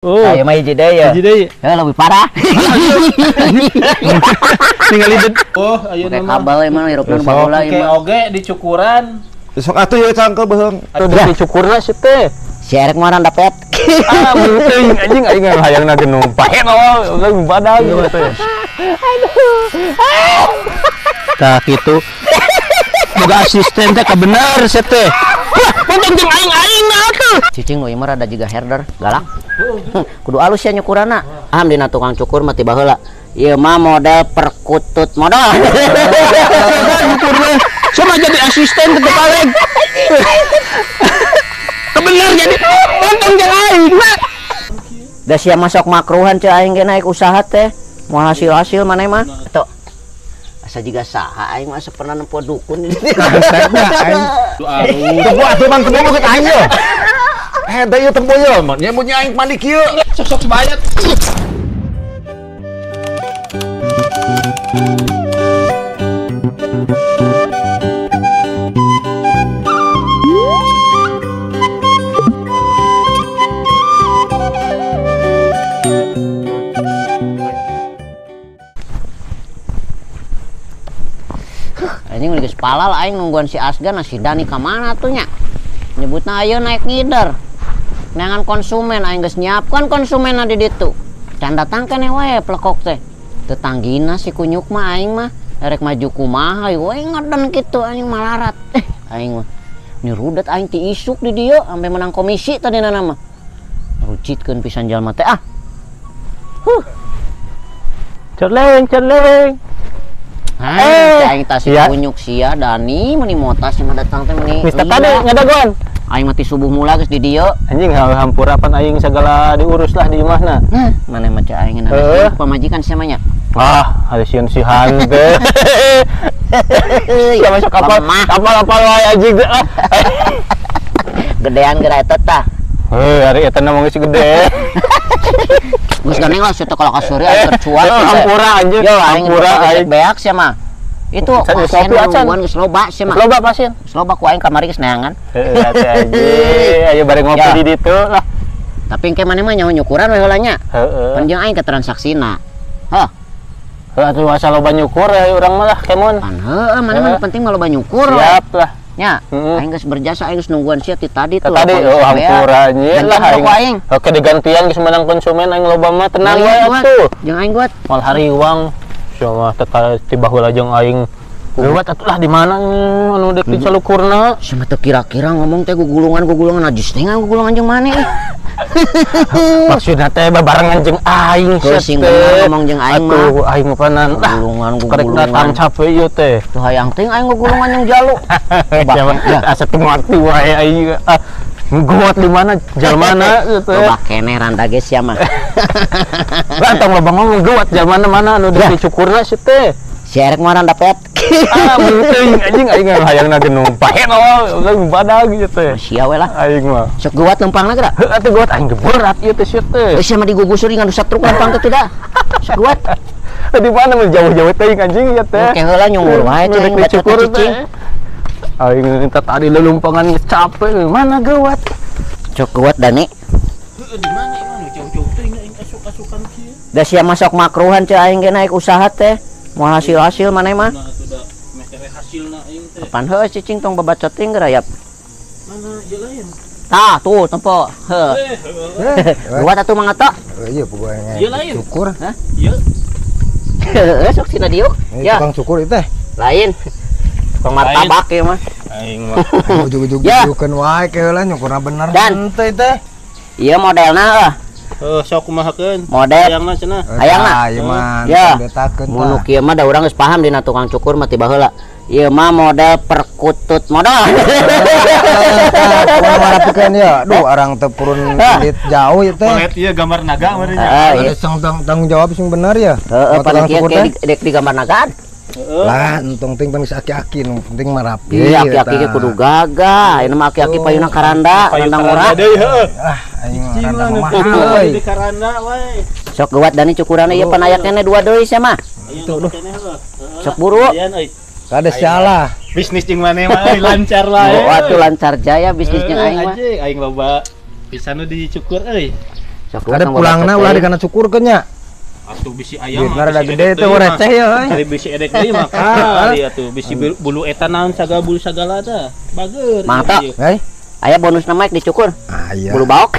Oh. Ayo mah hiji deui ya. Hiji deui. Ya lebih parah. Ningali oh, ayeuna mah. Kabel emang hirupna baheula ieu mah. Oge dicukuran. Sok atuh ieu cangkel beuheung. Atuh dicukurna si teh. Si erek mah dapet. Ah, penting anjing aing hayangna ge numpahen oh, badag gitu teh. Aduh. Tah kitu. Boga asisten teh kabener si teh. Untung jeung aing-aing atuh. Cicing nu ieu mah rada jiga herder, galak. Kudu alus ya nyukurana. Aham dina tukang cukur mah ti baheula. Ieu mah model perkutut modal. Nyukurna sama jadi asisten teu paleg. Kebener jadi untung jeung aing mah. Da sia masuk makruhan ceu aing ge naik usaha teh. Moal hasil-hasil maneh mah. Atuh. Asa jiga saha aing mah asa pernah nempo dukun. Tempo atuh Bang, tempo ke aing ye. Eh, da ieu tempo ye, nya mun aing mandi kieu. Sok-sok sebayat. Anjing geus palal aing nungguan si Asgan, si Dani ka mana tuh nya? Nyebutna ayeuna naik ngider. Neangan konsumen aing geus nyiapkan konsumenna di ditu. Can datang keneh wae plekok teh. Teu tanggina si kunyuk mah aing mah. Erek maju kumaha we ngeden kitu anjing malarat. Aing mah nirudet aing ti isuk di dieu sampe menang komisi tadina mah. Rucitkeun pisan jalma teh ah. Huh. Celeng celeng. Hai, aing tas si kunyuk sia Dani meni motas mah datang teh meni. Mister tadi ngadagoan. Aing mati subuh mula geus di dieu. Anjing hampura pan aing segala diurus lah di imahna. Nah, mana mah ceu aing nana pamajikan sia mah nya. Ah, ada sieun sihan teh. Sia masuk kapal, kapal-kapal wae anjing teh. Gedean geura eta tah. Heuh, ari eta na mah geus gede. Geus gandeng lah sia teh kalau kasuri aing tercuat. Hampura anjing. Hampura aing beak sia mah. Itu pasien nungguan geus loba sia mah. Loba pasien. Geus loba ku aing kamari geus neangan. Heuh, atuh ayo bareng ngopi di ditu lah. Tapi engke maneh mah nyaho nyukuran we heula nya. Heeh. Pan jeung aing ke transaksina. Heuh. Heuh atuh asa loba nyukur ya urang mah lah kemon. Pan heuh maneh mah penting mah loba nyukur. Siap lah. Nya, aing geus berjasa aing geus nungguan sia ti tadi tuh. Tadi oh hampura anjing lah aing. Oke digantian geus menang konsumen aing loba mah tenang we atuh. Jeung aing guat. Moal hariwang. Sia teh tiba heula jeung aing. Lewat atuh lah di mana anu dek dicalukurna. Sia mah teu kira-kira ngomong teh gugulungan-gugulungan najis teh gugulungan jeung maneh. Maksudna teh babarengan jeung aing sia teh. Ngomong jeung aing mah. Atuh aing mah panan lah. Gugulungan-gugulungan. Karek datang capek ieu teh. Tuh hayang teh aing gugulungan jeung jalu. Asa teu ngarti wae aing. Guat di mana jalmana gitu. Loba keneh randa ge sia mah. Lah tong loba ngomong guat jalmana mana anu dicukurna si teh. Si erek mah randa pet. Ah, penting anjing aing hayangna ge numpahen oh, badag ieu teh. Sia we lah. Aing mah. Sok guat lempangna geura. Heuh atuh guat aing ge berat ieu teh sia teh. Sia mah digugusur ngan satruk lempang teh tidak. Sok guat. Di mana mah jauh-jauh teh anjing ieu teh. Engke heula nyungur wae cing dicukur teh. Aing tadi lelumpangan geus capek mana geuwat. Sok geuwat Dani. Heuh di mana ieu jauh-jauh teh aing asuk-asukan kieu. Da sia masuk makruhan ceu aing ge naik usaha teh. Moal hasil-hasil maneh mah. Nah atuh da meh tere hasilna aing teh. Kapan heuh cicing tong babacot teh geura yap. Mana ieu lain? Tah tuh tempo. Heuh. Geuwat atuh Mang Ato. Ieu pokoknya. Ieu lain. Cukur. Hah? Ieu. Heuh sok sina diuk. Ya. Tukang cukur ieu teh. Lain. Tukang martabak ieu mah. Aing mah ujug-ujug bukan wae ke heula nyukurna bener henteu teh. Ieu modelna heuh. Heuh sok kumahakeun. Model hayangna cenah. Hayangna. Ieu mah ya. Betakeun mun kieu mah da urang geus paham dina tukang cukur mah ti baheula. Ieu mah model perkutut modal. Kumaha marapikeun ya? Duh arang teu purun kulit jauh ieu teh. Kulit ieu gambar naga meureun nya. Ada tanggung jawab sing bener ya. Heeh, pan kieu di gambar nagaan. Lah entong ting pan geus aki-aki nu penting mah rapi. Iya aki-aki ge kudu gagah. Ayeuna mah aki-aki payuna karanda, randa ngora. Ah aing mah randa mah mahal euy. Di karanda wae. Sok geuwat Dani cukuranna ieu pan aya keneh dua deui sia mah. Itu duh. Sok buru. Kades salah. Bisnis jeung maneh mah euy lancar lah. Oh atuh lancar jaya bisnis jeung aing mah. Aing loba pisan nu dicukur euy. Sok Ada pulangna ulah dikana cukurkeun nya. Atuh bisi ayam mah rada gede teh receh ya euy. Ari bisi edek deui mah kali atuh bisi bulu eta naon sagala bulu sagala tah. Bager. Mantap. Hei. Aya bonusna mah dicukur. Aya. Bulu baok.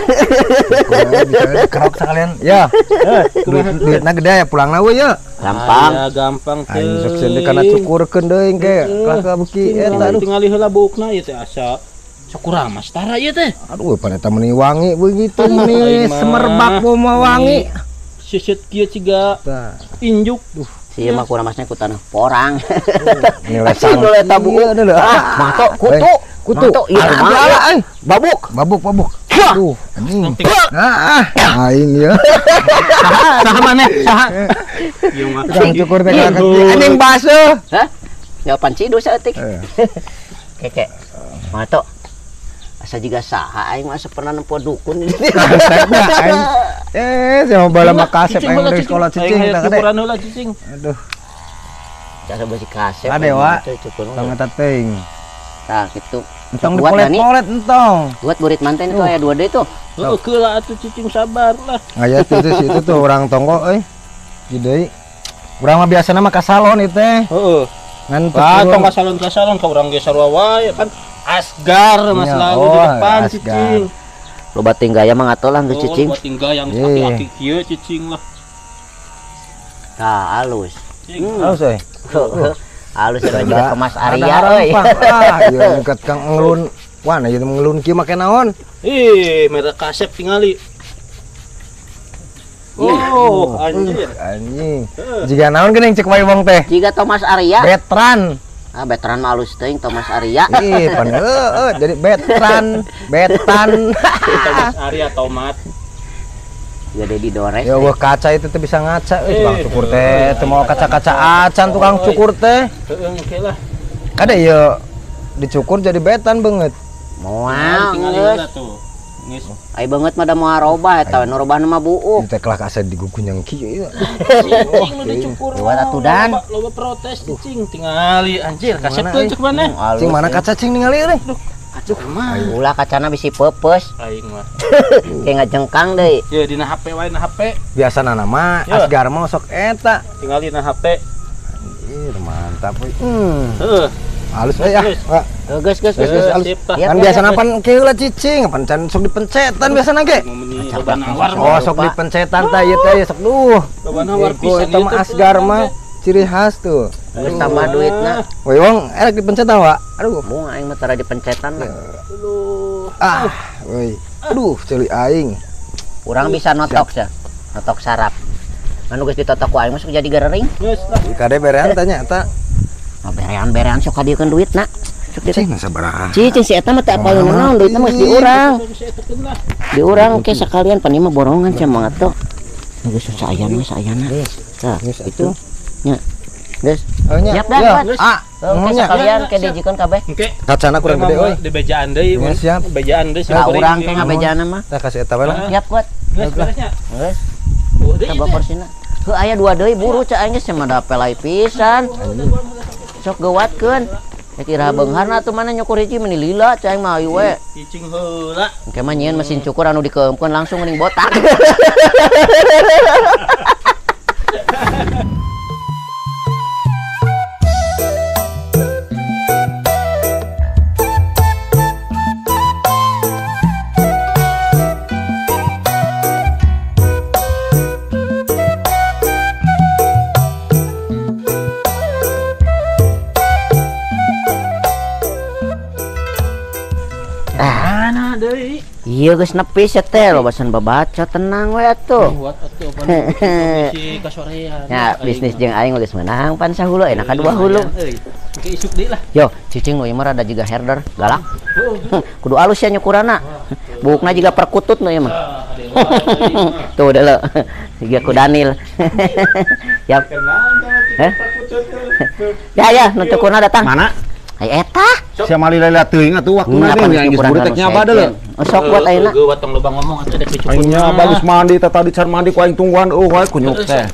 Bisa dikerok sekalian. Ya. Duitna gede ya pulangna we ya. Gampang. Ya gampang teh. Aing sok sieun dikana cukurkeun deui engke. Kalah ka beuki eta aduh. Tingali heula buukna ieu teh asa sok kurang mas tara ieu teh. Aduh pan eta meuni wangi begitu meuni semerbak mah wangi. Sisit kieu ciga injuk. Duh, si mah kurang masnya ku tanah porang. Nilai sang. Eta buuk. Ah, mato kutu. Kutu. Ieu kumaha? Babuk. Babuk. Aduh, anjing. Ah, aing ieu. Saha maneh? Saha? Ieu mah tukang cukur teh anjing basuh. Hah? Jawaban cidu saeutik. Keke. Mato. Asa jiga saha aing mah asa pernah nempo dukun. Kasepna aing. Saya mau bala mah kasep aing dari sekolah cicing tah kade. Cukuran heula cicing. Aduh. Jasa beusi kasep. Ade wa. Tong eta teuing. Tah kitu. Entong dipolet-polet entong. Buat burit manten itu aya 2 deui tuh. Heuh keula atuh cicing sabar lah. Aya tuh si itu tuh orang tonggo euy. Di deui. Urang mah biasana mah ka salon ieu teh. Heeh. Ngan tong ka salon ka urang ge sarua wae kan. Asgar mas lalu di depan cicing. Loba tinggaya mah ngatoh lah geus cicing. Loba tinggaya geus aki-aki kieu cicing lah. Tah alus. Alus euy. Alus eta juga ke Mas Arya euy. Ah, ieu dekat Kang ngelun. Wah, nah ieu ngelun kieu make naon? Ih, merek kasep tingali. Oh, anjir. Anjing. Jiga naon geuning cek wae wong teh? Jiga Thomas Arya. Betran. Ah, veteran mah alus teuing Thomas Arya. Ih, pan heueuh jadi veteran, betan. Thomas Arya tomat. Gede didores. Ya wah kaca itu teh bisa ngaca euy tukang cukur teh, teu mau kaca-kaca acan tukang cukur teh. Heeh, oke lah. Kada ieu dicukur jadi betan beungeut. Moal geus. Ai beungeut mah da moal robah eta nu robahna mah buuk. Teh kelah asa digugunyang kieu ieu. Cicing nu dicukur. Buat atuh dan. Loba protes cicing tingali anjir kasep teu cek maneh. Cing mana kaca cing ningali euy. Aduh mah. Ulah kacana bisi peupeus. Aing mah. Kayak ngajengkang deui. Ye dina HP wae na HP. Biasana mah Asgar mah sok eta. Tingali na HP. Anjir mantap euy. Heeh. Halus euy ah. Geus geus geus halus. Kan biasana pan kieu lah cicing, pan can sok dipencetan biasana ge. Oh, sok dipencetan tah ieu teh sok duh. Loba nawar pisan eta mah Asgar mah ciri khas tuh. Geus tambah duitna. Woi wong erek dipencetan wa. Aduh, mung aing mah tara dipencetan lah. Aduh. Ah, woi. Aduh, ceuli aing. Urang bisa notok sia. Notok sarap. Anu geus ditotok ku aing mah sok jadi garering. Geus lah. Kade berean tanya eta. Nah, berean-berean sok kadieukeun duitna. Sok cing sabaraha. Cicing si eta mah teu apal naon duitna mah geus diurang. Diurang ke sekalian pan ieu mah borongan sia mah atuh. Geus saayana saayana. Tah, itu. Nya. Geus. Siap dah. Ah, oke sekalian ke dijikeun kabeh. Engke. Kacana kurang gede euy. Dibejaan deui. Siap. Bejaan deui sia. Urang teh ngabejaanna mah. Tah kasih eta we lah. Siap kuat. Geus beresnya. Geus. Coba porsina. Heuh aya 2 deui buru cak aing geus mah da pelai pisan. Sok geuwatkeun. Ya kira beungharna atuh mana nyukur hiji meni lila cak aing mah ayu we. Cicing heula. Engke mah nyieun mesin cukur anu dikeumkeun langsung mending botak. Iya geus nepis ya teh lo basan babaca tenang we atuh. Buat atuh pan bisi kasorean. Ya bisnis jeung aing geus meunang pan sahulu enak ka dua hulu. Engke isuk deui lah. Yo cicing nu ieu mah rada jiga herder galak. Kudu alus ya nyukurana. Buukna jiga perkutut nu ieu mah. Tuh deuleu. Jiga ku Daniel. Siap. Ya ya nu cukurna datang. Mana? Ai eta. Sia mali lila teuing atuh waktuna teh yang geus burit teh nyaba deuleu. Sok buat ayeuna. Geuwat tong loba ngomong atuh dek dicukur. Aing nyaba geus mandi teh tadi can mandi ku aing tungguan eueuh wae kunyuk teh.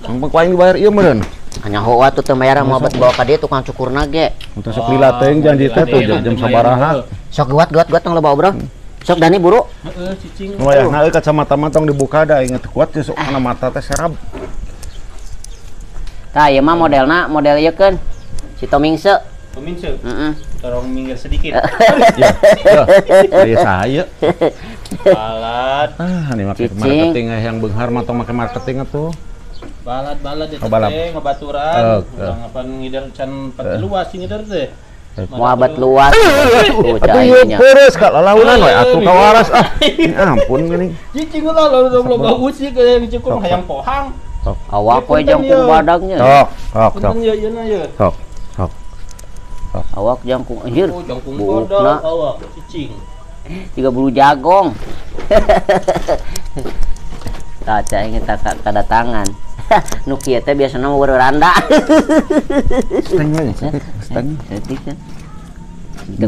Mangpang ku aing dibayar ieu meureun. Nyaho atuh teu mayar moal bet bawa ka dieu tukang cukurna ge. Teu sok lila teuing janji teh tuh jam sabaraha. Sok geuwat geuwat geuwat tong loba obrol. Sok Dani buru. Heeh, cicing. Wayahna euy kacamata mah tong dibuka da aing teu kuat sok kana mata teh serab. Tah ieu mah modelna model ieu keun. Si Tomingse. Tomingse. Heeh. Tolong minggir sedikit. Ya. Ya saya. Balad. Ah, ini make marketing yang beunghar mah tong make marketing atuh. Balad-balad eta teh ngebaturan. Urang apan ngider can pati luas ngider teh. Muhabat luas. Atuh ieu peres ka lalaunan we atuh kawaras ah. Ampun geuning. Cicing lah loba usik cukur hayang pohang. Awak we jangkung badagnya. Sok, sok, sok. Sok, sok. Awak jangkung anjir. Jangkung badag awak cicing. 3 bulu jagong. Tah cai kita kedatangan. Nu kieu teh biasana mah randa. Steng we, steng. Setik teh.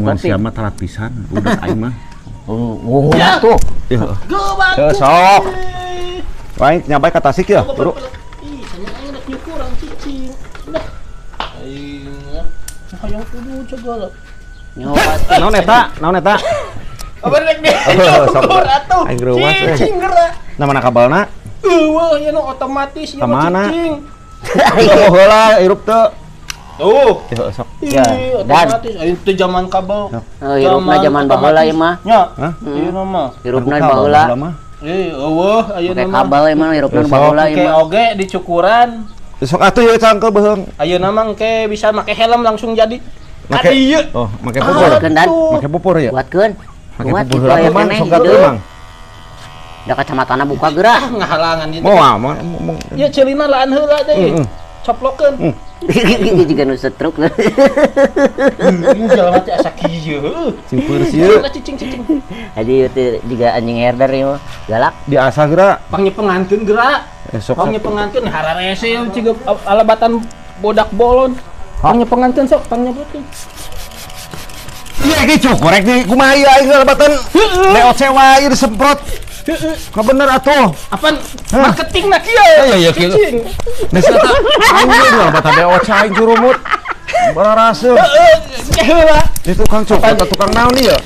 Mun sia mah telat pisan, udah aing mah. Oh, tuh. Sok. Aing nyabai ka Tasik ya, bro. Ih, sanya aing rek nyukuran cicing. Udah. Aing hayang kudu segala. Nyoba. Naon eta? Naon eta? Apa rek dicukur atuh? Aing reuwas. Cicing geura. Nah mana kabelna? Eueuh, ieu nu otomatis ieu mah cicing. Oh heula hirup teu. Tuh. Ya sok. Ya, otomatis aing teu zaman kabel. Oh, hirupna zaman baheula ieu mah. Nya. Ieu mah. Hirupna baheula. Eueuh ayeuna mah. Kabel ieu mah hirupna baheula ieu mah. Oge dicukuran. Sok atuh ieu cangkel beuheung. Ayeuna mah engke bisa make helm langsung jadi. Make ieu. Oh, make pupur. Make pupur ya? Buatkeun. Make pupur heula mah sok atuh mang. Da kacamatana buka geura. Ngahalangan ieu. Moal moal. Ieu ceulina laan heula deui. Coplokeun. Jiga nu stroke. Ieu jalma teh asa kieu. Cing peureus ieu. Cicing-cicing. Haji ieu teh jiga anjing herder ieu mah. Galak. Diasah geura. Pangnya pengantin geura. Pangnya pengantin hararese jiga alabatan bodak bolon. Pangnya pengantin sok, pangnya pengantin. Iya ge cukur rek di kumaha ieu aing alabatan DOC wae ieu disemprot. Ka bener atuh. Apan marketing na kieu. Iya iya kieu. Geus eta aing ge alabatan DOC aing curumut. Bararaseuh. Heeh, heula. Di tukang cukur atau tukang naon ieu?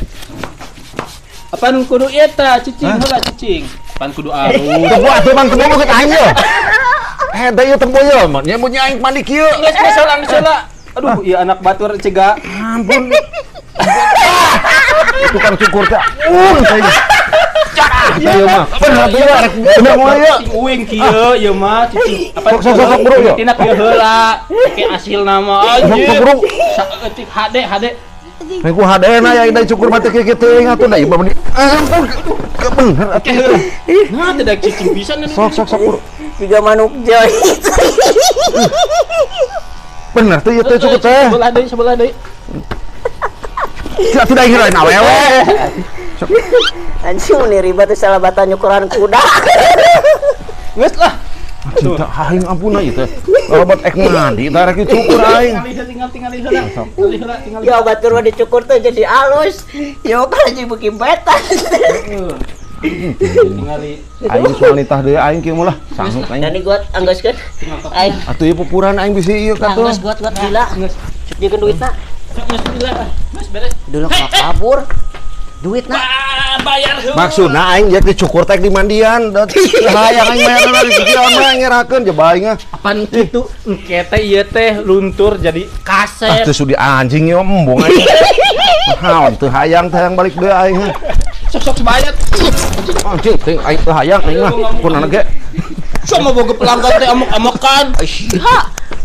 Apan kudu eta cicing heula cicing. Apan kudu alus. Tempo atuh mang tempo ke aing ieu. Da ieu tempo ieu nya mun aing mandi kieu. Geus geus heula geus heula. Aduh, ieu anak batur cega. Ampun. Tukang cukur teh. Ieu mah. Bener ieu rek bener moal ieu. Uing kieu ieu mah cicing. Apa sok sok bro ieu. Tina kieu heula. Ke asilna mah anjir. Sok bro. Saeutik HD HD. Rek ku HD na ya da cukur mah teh kieu teuing atuh da ieu mah. Ampun. Bener atuh. Nah, teh da cicing pisan. Sok sok sok bro. Tiga manuk joy. Bener tuh ieu teh cukur teh. Sebelah deui, sebelah deui. Tidak tidak ingin lain awewe. Anjing mun ribet teh salabatan nyukuran kuda. Geus lah. Cinta aing ampun ieu teh. Robot ek mandi tah rek dicukur aing. Tinggal tinggal heula. Tinggal heula. Ya batur mah dicukur teh jadi alus. Ya kan anjing beuki betan. Tingali. Aing soal nitah deui aing kieu mah lah. Sanggup aing. Dan gua anggeuskeun. Aing. Atuh ieu pupuran aing bisi ieu ka tuh. Anggeus gua gila. Cek diekeun duitna. Sok geus gila. Geus beres. Dulu kabur. Duitna. Bayar heula. Maksudna aing jeung dicukur teh di mandian. Hayang aing bayar di kieu mah ngerakeun jaba aing ah. Apaan kitu? Engke teh ieu teh luntur jadi kaset. Ah teu sudi anjing ieu embung aing. Naon teu hayang teh hayang balik deui aing. Sok-sok sebayat. Anjing teh aing teu hayang aing mah. Kunaon ge? Sama boga pelanggan teh amok-amokan. Ha.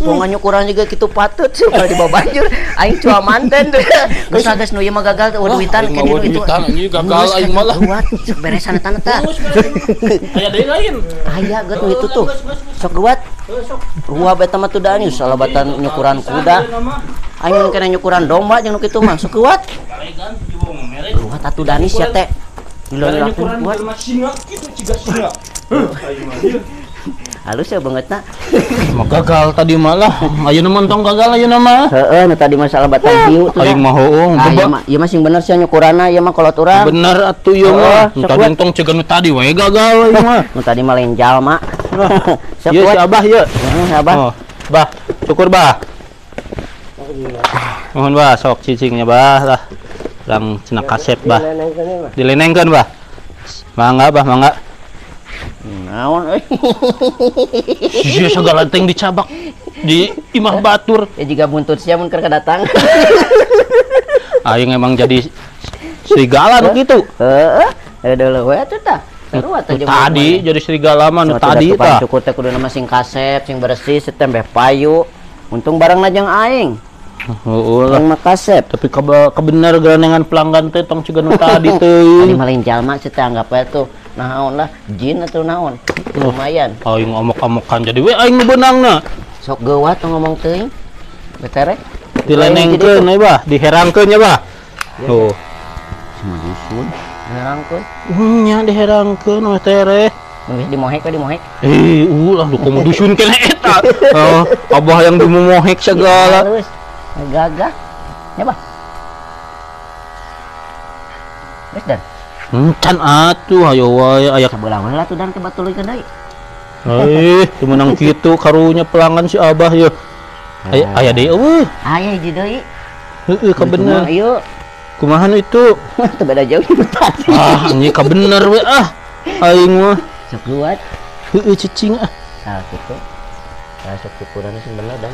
Mau nyukuran juga gitu patut sih kalau dibawa banjir aing cua manten tuh. Geus geus nu ieu mah gagal teh duitan ke dieu itu. Anjing gagal aing malah. Sok beresan eta teh. Aya deui lain. Aya geus nu itu tuh. Sok guat. Ruah beta mah tuh da anjing salabatan nyukuran kuda. Aing kena nyukuran domba jeung nu kitu mah sok kuat. Ruah tatu danis ya teh. Nyukuran singa kitu ciga singa. Halus ya banget nak. Mah gagal tadi malah. Ayeuna mah entong gagal ayeuna mah. Heeh, nu tadi masalah batang hiu tuh. Aing mah heueuh. Ieu mah sing bener sia nyukuranna, ieu mah kolot urang. Bener atuh ieu mah. Tadi entong cegan nu tadi we gagal ieu mah. Nu tadi mah lain jalma. Ieu si Abah ieu. Heeh, Abah. Oh, Bah, syukur Bah. Mohon Bah, sok cicingnya Bah lah. Urang cenah kasep bah. Dilenengkeun bah. Mangga bah, mangga. Naon euy. Sia sagala teh dicabak di imah batur. Ya jiga buntut sia mun keur kadatang. Aing emang jadi serigala nu kitu. Heeh. Aduh we atuh tah. Seru atuh jeung tadi jadi serigala mah nu tadi tah. Cukur teh kuduna mah sing kasep, sing bersih, setembeh payu. Untung bareng jeung aing. Heeh lah. Mah kasep. Tapi kabener garanengan pelanggan teh tong ciga nu tadi teuing. Tadi maling jalma sih teh anggap we tuh naon lah jin atau naon. Lumayan. Aing omok-omokan jadi we aing nu beunangna. Sok geuwat ngomong teuing. Betere. Dilenengkeun we bah, diherangkeun nya bah. Tuh. Semua dusun diherangkeun. Nya diherangkeun we tereh. Geus dimohek we dimohek. Eh, ulah du komo dusun keneh eta. Heeh, abah yang dimohek segala. Halus. Gagah. Nya bah. Geus dan. Can atuh hayo wae aya sabelah we lah tuh dan ke batuluykeun deui. Eh, teu meunang kitu karunya pelanggan si abah ye. Aya aya deui eueuh. Aya hiji deui. Heueuh kabener. Ieu. Kumaha nu itu? Teu beda jauh jeung tadi. Ah, anjing kabener we ah. Aing mah sok luat. Heueuh cicing ah. Tah kitu. Tah sok cukuran sing bener dan.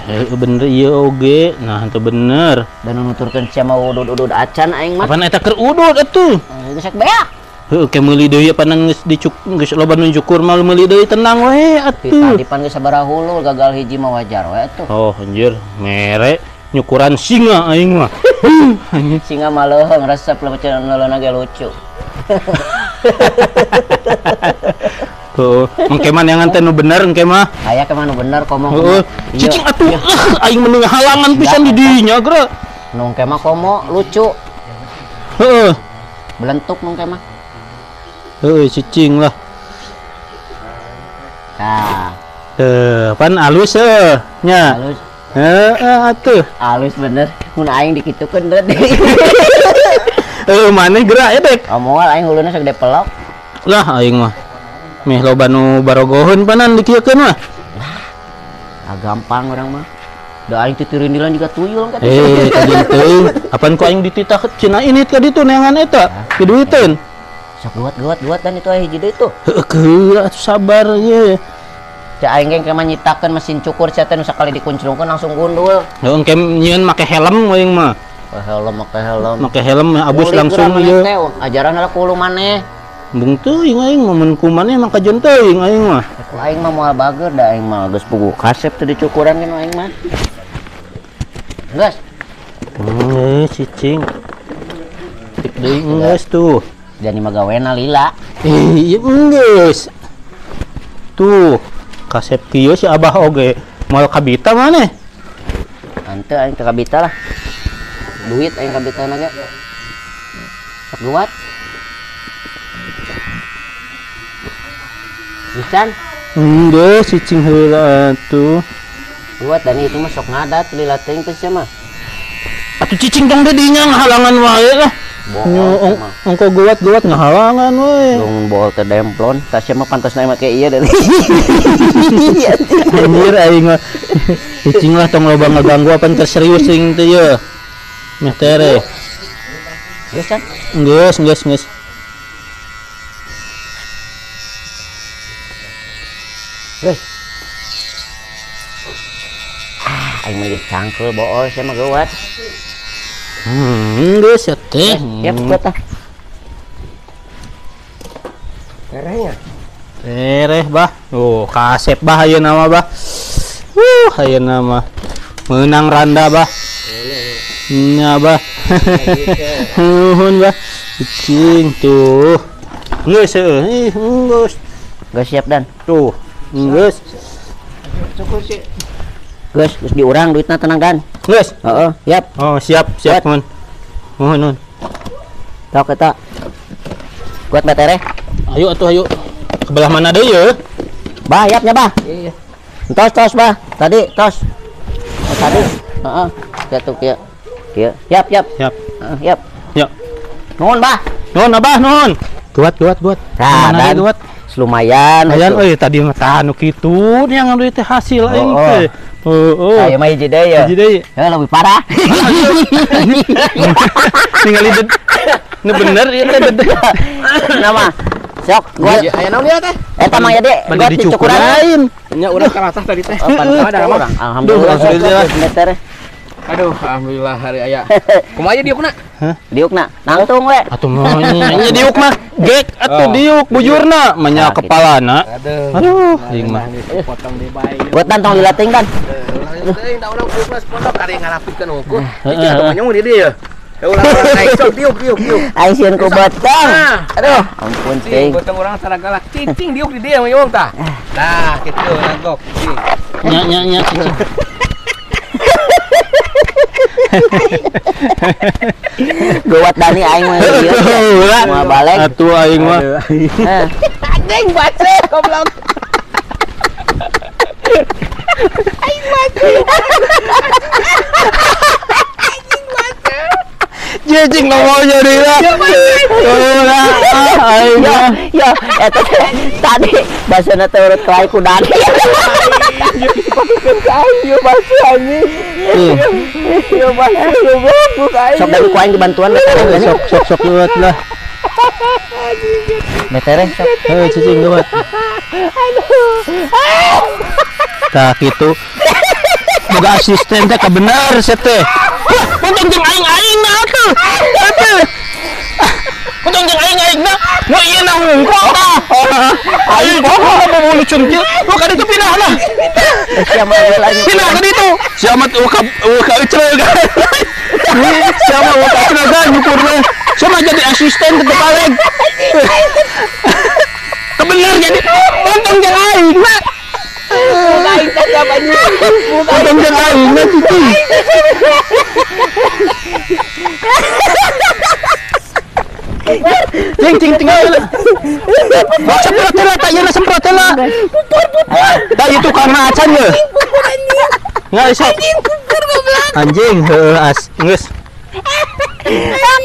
Heueuh bener ieu oge. Nah, henteu bener. Dan nuturkeun sia mah udud-udud acan aing mah. Apaan eta keur udud atuh? Geus beak. Heueuh ke meuli deui apanan geus dicuk geus loba nu cukur mah meuli deui tenang we atuh. Tadi pan geus sabaraha hulul gagal hiji mah wajar we atuh. Oh anjir, mere nyukuran singa aing mah. Singa mah leuheung resep lah cenah leuleuhna ge lucu. Tuh, engke mah neangan teh nu bener engke mah. Aya ke mah nu bener komo. Heeh. Cicing atuh aing mending halangan pisan di dinya geura. Nu engke mah komo lucu. Heeh. Belentuk nu engke mah. Heuh, cicing lah. Tah. Teuh, pan alus heuh nya. Alus. Heeh atuh. Alus bener. Mun aing dikitukeun deui. Heuh, maneh geura ya dek. Oh, moal aing huluna sagede pelok. Lah aing mah. Meh loba nu barogoheun panan dikieukeun mah. Lah, gampang urang mah. Da aing titirindilan juga tuyul kan. Eh, kajeun teuing. Apan ku aing dititah cenah ini ka ditu neangan eta, diduiteun. Sok guat-guat dan itu aya hiji deui tuh. Heueuh keula atuh sabar ye. Cak aing ge mah nyitakeun mesin cukur sia teh nu sakali dikunclungkeun langsung gundul. Heueuh engke nyieun make helm aing mah. Helm make helm. Make helm abus langsung ieu. Ajaran heula ku maneh. Bung teuing aing mah mun ku maneh mah kajeun teuing aing mah. Ku aing mah moal bager da aing mah geus puguh kasep teh dicukuran ge aing mah. Geus. Heuh cicing. Tik deui geus tuh. Jadi magawena lila. Ih, geus. Tuh, kasep kieu si abah oge. Moal kabita maneh? Henteu aing teu kabita lah. Duit aing kabitana ge. Sok guat. Pisan. Geus cicing heula atuh. Guat dan itu mah sok ngadat lila teuing teh sia mah. Atuh cicing tong di dinya ngahalangan wae lah. Bohong, engkau guat-guat ngahalangan we. Dong bohol teh demplon, tasnya mah pantasna make ieu deui. Anjir aing mah. Cicing lah tong loba ngaganggu apan keur serius sing teh ye. Meh tere. Geus can? Geus, geus, geus. Geus. Ah, aing mah geus cangkeul bool sia mah geuwat. Geus ya teh. Yap, kuat ah. Terehnya. Tereh, bah. Oh, kasep bah ayeuna mah, bah. Ayeuna mah meunang randa, bah. Nya, bah. Nuhun, bah. Cicing tuh. Geus heueuh, ih, geus. Geus siap dan. Tuh, geus. Cukup sih. Geus, geus diurang duitna tenang dan. Geus. Heeh, siap. Oh, siap, siap, mun. Nuhun, nuhun. Tok eta. Kuat batere. Ayo atuh ayo. Ke belah mana deui ye? Bah, yap nya, bah. Iya. Tos, tos, bah. Tadi tos. Oh, tadi. Heeh. Kieu tuh kieu. Kieu. Yap, yap. Siap. Heeh, yap. Yap. Nuhun, bah. Nuhun, abah, nuhun. Kuat, kuat, kuat. Nah, dan kuat. Lumayan. Lumayan euy tadi mah tah nu kitu yang duit teh hasil aing teh. Heeh. Aya mah hiji deui ya. Hiji deui. Heuh lebih parah. Ningali nu bener ieu teh dede. Nama sok gua aya naon ieu teh? Eta mah ya de, gua dicukuran lain. Nya urang karasah tadi teh. Alhamdulillah. Alhamdulillah. Aduh, alhamdulillah hari aya. Kumaha ieu diukna? Hah? Diukna. Nangtung we. Atuh mah nya diuk mah gek atuh diuk bujurna manya kepalana. Aduh, aing mah. Potong deui bae. Buat tong dilatih kan. Teuing da urang diukna sepotong kari ngarapikeun ukur. Iki atuh manyung di dieu. Ya urang naik sok diuk diuk diuk. Aing sieun ku beteng. Aduh, ampun teuing. Beteng urang sareng galak cicing diuk di dieu mah tah. Tah kitu nagok cicing. Nya nya nya cicing. Gawat Dani aing mah ieu. Moal balik. Atuh aing mah. Anjing bace goblok. Aing bace. Anjing bace. Jijing ngomong jadi lah. Aing mah. Ya, eta tadi basana teh urut kelai ku Dani. Dipakikeun ka aing ieu bace anjing. Ieu bace goblok aing. Sok dari ku aing dibantuan sok sok sok lewat lah. Metere sok. Heuh cicing lewat. Aduh. Tah kitu. Boga asisten teh kabener sia teh. Untung jeung aing-aing na atuh. Atuh. Untung jeung aing-aing na. Nu ieu na hungkul tah. Aing boga bubulucun kieu. Nu ka ditu pindah lah. Sia mah pindah ka ditu. Sia mah eueuh ka euceul. Sia mah eueuh ka euceul nyukurna. Sia mah jadi asisten teu balik. Kebener jadi untung jeung aing na. Aing teh siapa anjing? Untung jeung aing na cicing. Cing cing tinggal. Semprot heula tak ieu semprot heula. Pupur pupur. Tah itu karena acan ye. Pupur anjing. Enggak iso. Anjing pupur goblok. Anjing heuh as geus.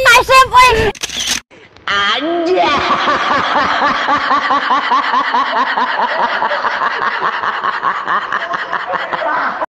Kasep euy. Anjay.